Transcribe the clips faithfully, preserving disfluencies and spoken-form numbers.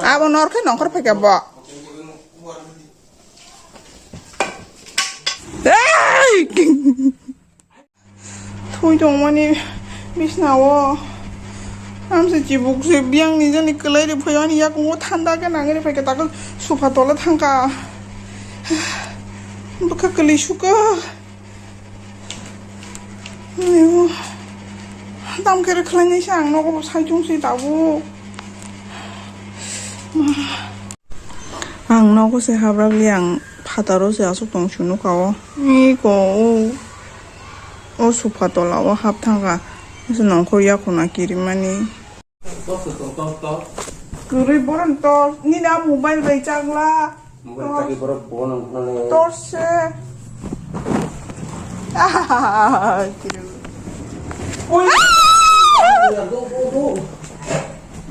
Abo nor khe nongkhor phaikha bo. Ei! Thui tongmani bisnao. Amse chibuk se biyang ni jani kwlai ri phaio ani yakungo thanda khe nangwi ri phaikha takhe sofa tola thangkha. Bwkha kwlwi sukha. Ayo. Tam khe rwkhlainai se ang nogo bo saichung se tabuk. Ma. Ang nogo se habra bili ang phataro se aswk tong chwng nukha o. Iko o, o sofa tola o hap thangkha. Nongkhor yakhuna kirimani. Kwrwi boron tor, nini a mobile bai chagla. Mobile chagwi borok bono nuknani. Tor se. Ah, kiru. Oi. Do, do, do.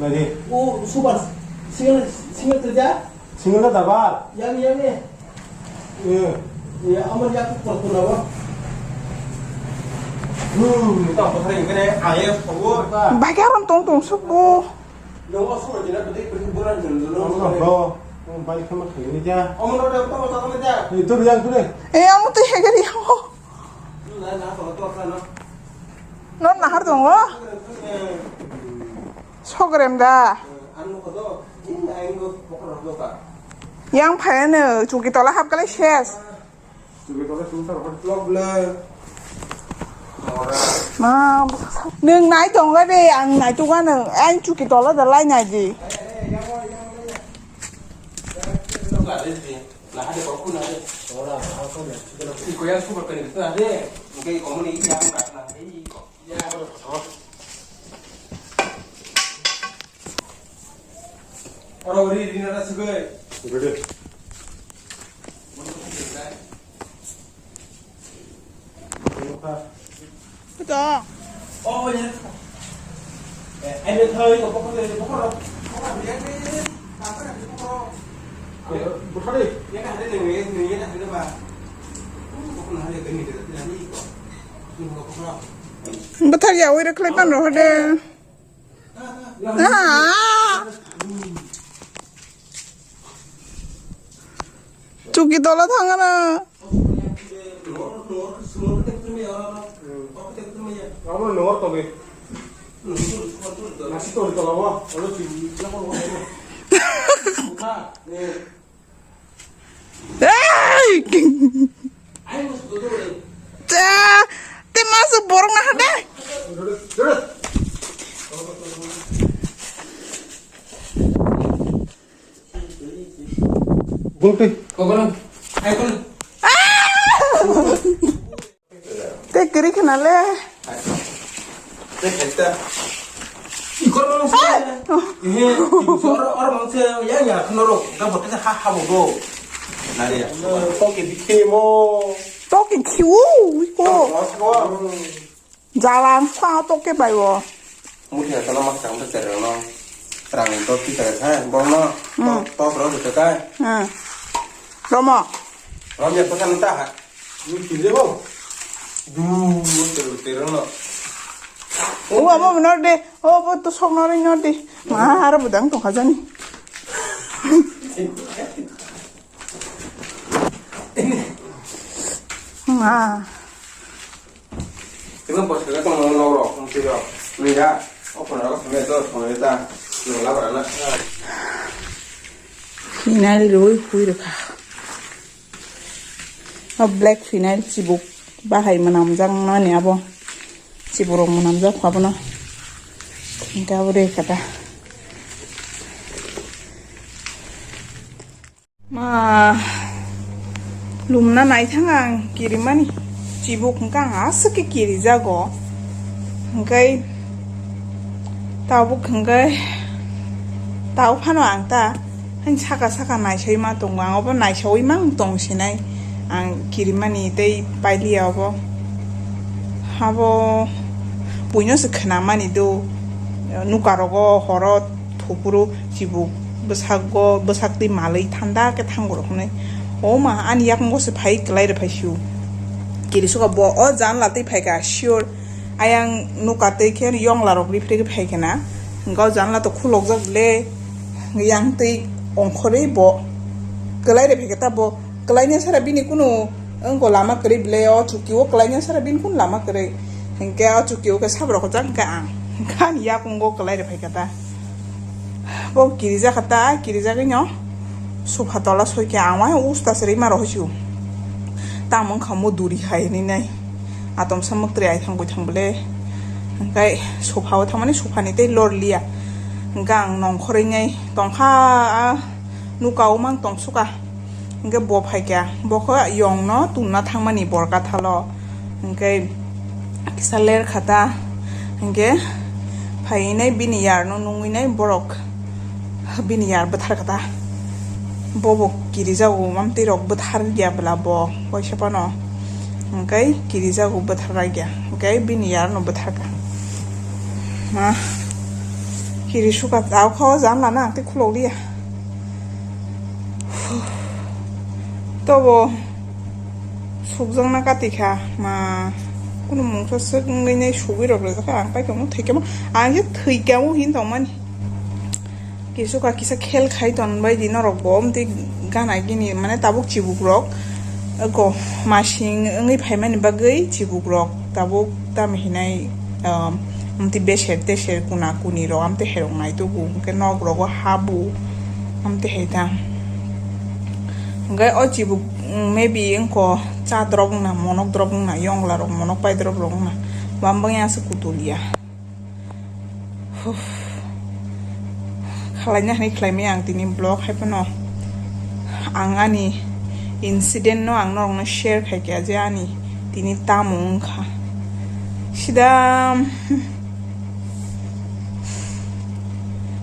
Nadi. O, super. Single, single kerja. Single na dabar. Yang, yang ni. Iya. Iya, aman ya aku kuat pun apa? Hmm, tak apa hari ini, ayah, apa? Bagi orang tong tong subuh. Nang asal aja nak betul betul bulan jalan jalan. Bro, balik sama kali ini aja. Aman ada apa masalah aja? Itu yang tu deh. Eh, kamu tuh ya gari ho. Nah, nah, kalau tu apa nak? Non nahar dong lo. Sogrem da. Yang phai no chuki tola hap kale ses. Ma, nung nai tong la de, ang nai tu ga nung, ang chuki tola da lai nai di. Oro ri ri na sigoi. Ready. Ito. Oh, ya. Eh, ai, thoi ko pokok de pokok. Pokok de, pokok. Bukhari. Ya kan ada ni, ni ya kan ada ba. Pokok na ada ni de ni ko. Ni ko pokok. Bathar ya, oi, rwkhlai pan rw de. Ah! Chuki tola thangana. Amo nor tobe. Nasi tori tola wa. Olo chuki. Hey! Te, te masuk borok na hade. Gulti. Kokono. Ai kono. Te kiri khna le. Te khaita. Ikor mang se. He, or or mang se ya ya khno ro. Ga bote ha ha bo go. Na re ya. Toke dikhe mo. Toke khiu iko. Jalan sa toke bai wo. Muthi na tala mak chang ta tere no. Rang to ti tere sa bo no. To ro te kai. Romo. Rom ya pasan ta ha. Ni kile bo. Du, tero, tero no. O abo nor de, o abo to sok nor nor de. Ma aro budang to khajani. Ma. Tengah bos kagak tong nong nong rok, nong tiro. Ni ya, o kono rok sampai to, sampai ta. Nong labar anak. Final rui hui rwkha. O black final chibuk bahai mwnamjak mani abo. Chiburok mwnamjak kha bono. Hingke abo de kata. Ma lumna naithang ang kirimani. Chibuk hingke ang aswk khe kirijago. Hingke tabuk hingke tau phano ang ta. Hain saka saka naisai ma tongo, ang obo naisaui mang tong sinai. Ang kirimani tei pailiya obo. Abo buino se khwnamani do. Nukarogo horo thupuru chibuk bwsakgo, bwsakti malwi thanda khe thango rok hwnwi. O ma, ani yakung se phai kwlai rw phai sio. Kiri suka bo o janla tei phaika sure. Ayang nuka tei khe yongla rok rifrigwi phaikhe na. Hwnkhe o janla to khulokjak le. Yang twi ongkhorwi bo kwlai rw phaikha ta bo kwlaina sara bini kunu wngko lama kwrwi belai o chuki o kwlaina sara bini kunu lama kwrwi hinkhe o chuki o khe sabrok hojak hinkhe ang hinkhe ani yakungo kwlai rw phaikha ta. Bo kirijak kha ta, kirijagwi no sofa tola soi khe ang uayang usta se rima rw hoi sio. Tamo wngkha mo duri hai hinwi nai. Atom sa mwktwi ai thang boi thang bole. Hinkhe sofa o thangmani sofa ni tei lor liya. Hinkhe ang nongkhorwi nai tongkha, a nuka o mang tong suka. Hinkhe bo phaikha, bo khe yong no tunna thangmani borka thalo. Hinkhe kisa ler kha ta. Hinkhe phaiwi nai bini yar no nungwi nai borok bini yar bwthar kha ta. Bo bo kirijago, mamtwi rok bwthar ya bwla bo, waisa phano. Hinkhe kirijago bwthar ya. Hinkhe bini yar no bwthar kha. Ma kiri suka tau kha o janla na ang tei khulok liya. Tobo sukjakna kati kha, ma kunu mungsa swk wngwi nai sugwi rok rwjak kha, ang paikha mo thwikha mo, ang khe thwikha mo hin tongmani. Kisu kha kisa khel khai ton bai di norok bo, amtwi gana gini mane tabuk chibuk rok, ko masing wngwi phaimani bagwi chibuk rok tabuk tamo hinai, um, amtwi beser teser kuna kuni rok amtwi herok nai tubu, hwnkhe nok rogo habu amtwi hai ta. Hwnkhe o chibuk, mm, maybe wngkho cha drop wngna, monok drop wngna, yongla rok monok pai drop rok wngna, bam bangya aswk kutul ya. Huh. Khwlaina hinwi khwlaimaya ang tini vlog hai phano. Ang ani incident no ang norokno share khaikha je ani tini tamo wngkha. Sida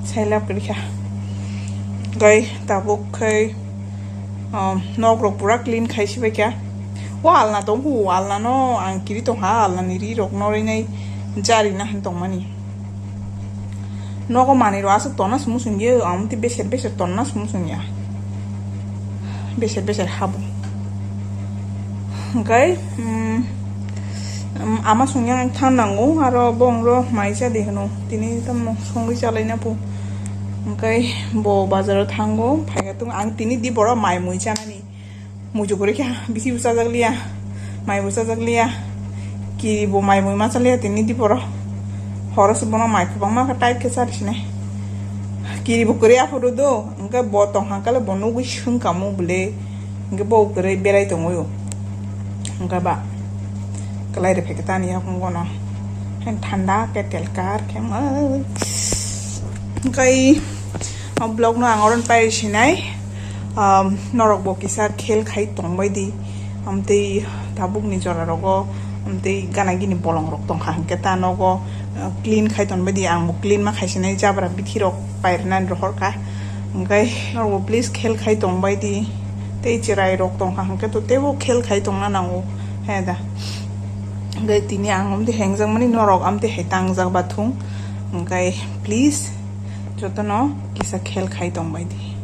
sailap kwrwikha. Gai tabuk khai, um, nok rok pura clean khai sibaikha. O alna tong hu, alna no ang kiri tong ha, alna ni ri rok no rinai jari na han tong mani. Nogo manwi rok aswk tonna se muchung ya, ang tei beser beser tonna se muchung ya. Beser beser habo. Hwnkhe, um, um, ama songya ang than nango, aro bong ro mai cha di hwno. Tini tamo songwi chalaina po. Hwnkhe bo bazaro thango, phaikha tung ang tini di boro mai mui chanani. Muitu kwrwi kha, bisi bo chajak liya, mai bo chajak liya, kiri bo mai mui ma cha liya tini diporo. Horo se bono mai kwbangma khe tight khe cha rw sinai. Kiri bo kwrwi aphuru do, hwnkhe bo tong kha khe bo nugwi swng kamo bwle, hwnkhe bo kwrwi berai tongwi o. Hwnkhe ba kwlai rw phai khe tani yakung bono. Thanda khe telkar khe mui. Hwnkhe o vlog no ang oro pai rw sinai. Um, norok bo kisa khel khai tongbai di, amtwi tabuk ni jora rogo, amtwi gana gini bolong rok tongkha hwnkhe ta nogo, uh, clean khai tongbai di, ang bo clean ma khai sinai jabra bithi rok pairwnani rohor kha, hwnkhe norok bo please khel khai tongbai di, tei cherai rok tongkha hwnkhe to teibo khel khai tongna nango, he da, hwnkhe tini ang amtwi hengjakmani norok amtwi hai tangjak ba thung, hwnkhe please jotono kisa khel khai tongbai di.